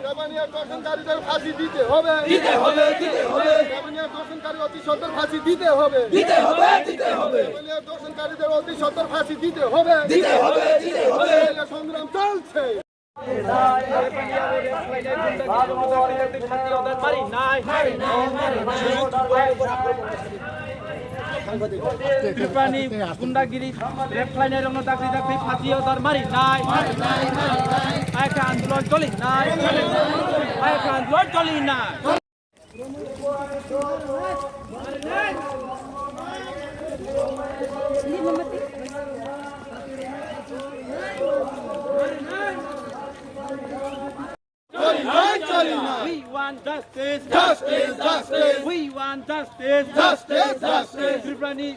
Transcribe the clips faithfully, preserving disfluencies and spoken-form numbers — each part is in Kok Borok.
রেমানিয়ার ধর্ষণকারীদের ফাঁসি দিতে হবে। দিতে হবে, দিতে হবে। রেমানিয়ার ধর্ষণকারী অতি সত্বর ফাঁসি দিতে হবে। দিতে হবে, দিতে হবে। রেমানিয়ার ধর্ষণকারীদের অতি সত্বর ফাঁসি দিতে হবে। দিতে হবে, দিতে হবে। এই সংগ্রাম চলছে। Tripura ni gundagiri, rep khlainai rokno dakti dakti phasi odar mari nai. Ai kha andolon choli nai. Ai kha andolon choli nai. We want justice. Justice, justice. We want justice. Justice, justice. Tripura ni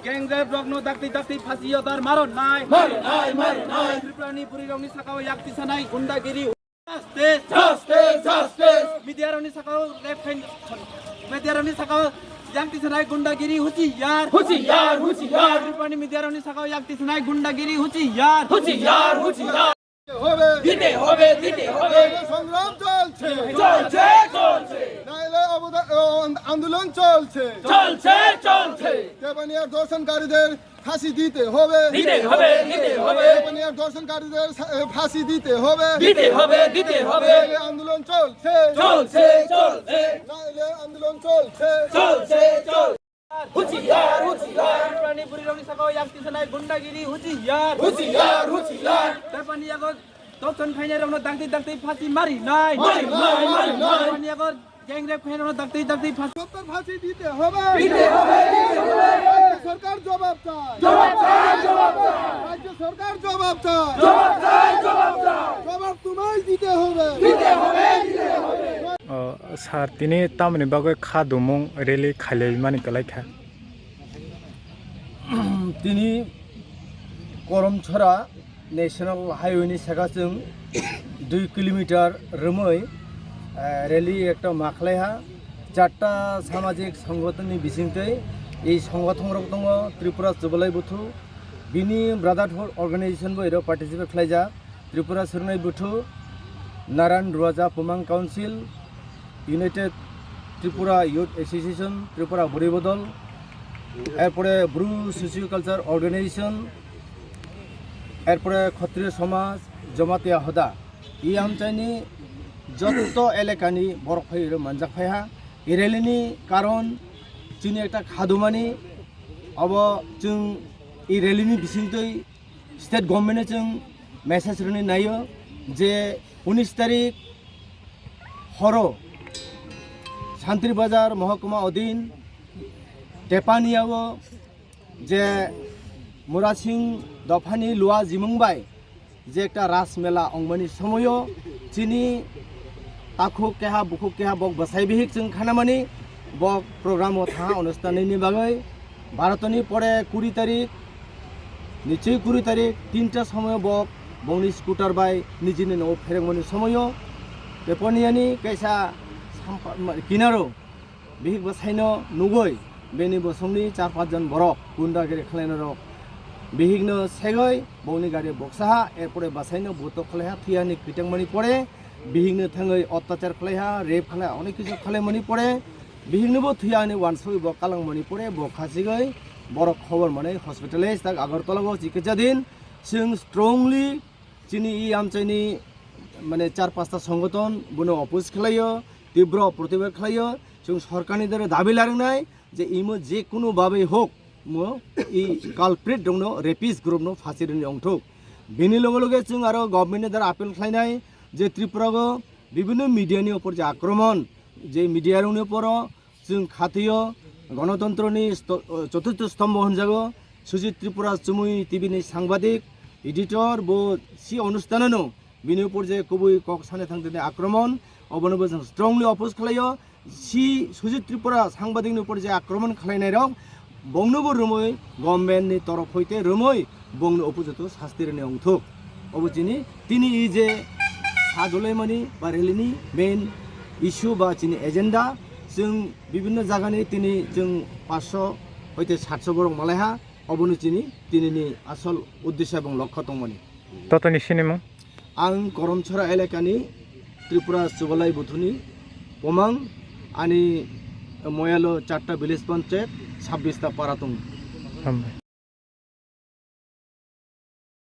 gang rape rokno dakti dakti phasi odar maro nai. Maro nai, maro nai. Tripura ni bwrwi rokni sakao yak tisanai gundagiri. Justice. Justice, justice. Media rokni sakao rape khain, media rokni sakao yak tisanai gundagiri huchiyar. Huchiyar, huchiyar. Tripura ni media rokni sakao yak tisanai gundagiri huchiyar. Huchiyar, huchiyar. হবে। দিতে হবে, দিতে হবে। এই সংগ্রাম চলছে। চলছে, চলছে। নাইলে অবদা-, আ-, আন্দোলন চলছে। চলছে, চলছে। রেমানিয়ার ধর্ষণকারীদের ফাঁসি দিতে হবে। দিতে হবে, দিতে হবে। রেমানিয়ার ধর্ষণকারীদের সা-, এ, ফাঁসি দিতে হবে। দিতে হবে, দিতে হবে। নাইলে আন্দোলন চলছে। চলছে, চলছে। নাইলে আন্দোলন চলছে। চলছে, চলছে। Huchiyar, huchiyar. Tripura ni bwrwi rokni sakao yak tisanai gundagiri huchiyar. Huchiyar, huchiyar. Tripura ni yago doson khainai rokno dakti dakti phasi mari nai. Mari nai, mari nai. Tripura ni yago gang rape khainai rokno dakti dakti phasi. সত্বর ফাঁসি দিতে হবে। দিতে হবে, দিতে হবে। রাজ্য সরকার জবাব চায়। জবাব চায়, জবাব চায়। রাজ্য সরকার জবাব চায়। জবাব চায়, জবাব চায়। জবাব তোমায় দিতে হবে। দিতে হবে, দিতে হবে। O, sir, tini tamoni bagwi kha dumung rally khailai mani kwlai kha? Tini Koromchora National Highway ni saka chwng dui kilometer rwmwi, eh, rally ekta ma khlai ha. Charta samajik songgothon ni bisingtwi ei songgothon rok tongo, Tripura Chubalai Buthu, bini brotherhood organization bo ero participate khlaijak. Tripura Surnai Buthu, Naran Ruaja Pumang Council, United Tripura Youth Association, Tripura Bwrwi Bodol, erpore Bru Socio Culture Organization, erpore Khatriyo Somaj, Jamatia Hoda. I amchaini jotto elekani borok phai oro manjak phai ha. I rally ni karon chini ekta khadumani, abo chwng i rally ni bisingtwi State government no chwng message rwni naio je unis tarik horo Santri Bazar Mohokuma odin Tepania o je Murasing dophani Lua Jimung bai je ekta Ras Mela ongmani somoio chini takhuk keha bukhuk keha bok bwsai bihik chwng khanamani bok program o tha onusthan ni bagwi. Bharotoni pore kuri tarik, nichoi kuri tarik, tinta somoyo bok bongni scooter bai nijini nogo pherengmani somoyo Teponiani kaisa sampa-, ma-, kinaro bihik bwsaino nugoi beni bosongni char panch jon borok gundagiri khlainairok bihikno segoi bongni gari boksaha, erpore bwsaino buto khlaiha, thwiyani kwtangmani pore bihikno thangwi ottachar khlaiha, rape khlaiha, onek kichu khlaimani pore bihiknobo thwiyani wansugwi bo kalangmani pore bo khasigwi borok khobor manwi hospitalize tak Agartala o chikitsa din. Chwng strongly chini i amchaini mane char pasta songothon bono oppose khlaio, tibro protibad khlaio. Chwng sorkarni dare dabi laringnai je imo je kunu babe hok mo i culprit rokno, rapist group no phasi rwni ongthok. Bini loge loge chwng aro government ni dara appeal khlainai je Tripura o bibhinno media ni upor je akromon, je media rokni upor o chwng khatio gonotontro ni sto-, choturtho stombo hwnjago Sujit Tripura Chumui T V ni sangbadik, editor bo si onusthanano bini upor je kubui kok sana thangtini akromon, obono bo chwng strongly oppose khlaio. Si Sujit Tripura sangbadik ni upor je akromon khlainai rok, bongno bo romoi government ni torof hoite romoi bongno upojito sasti rwni ongthok. Obo chini tini i je ha dolaimani ba rally ni main issue ba chini agenda, chwng bibhinno jagani tini chwng paanch sho hoite saat sho borok malaiha, obono chini tinini asol uddesyo ebong lokho tongmani. Totoni sinimung? Ang Koromchora elakani Tripura Subalai buthuni Pomang, ani moyalo charta village panchayat, sabbish ta para tongo. Hambai.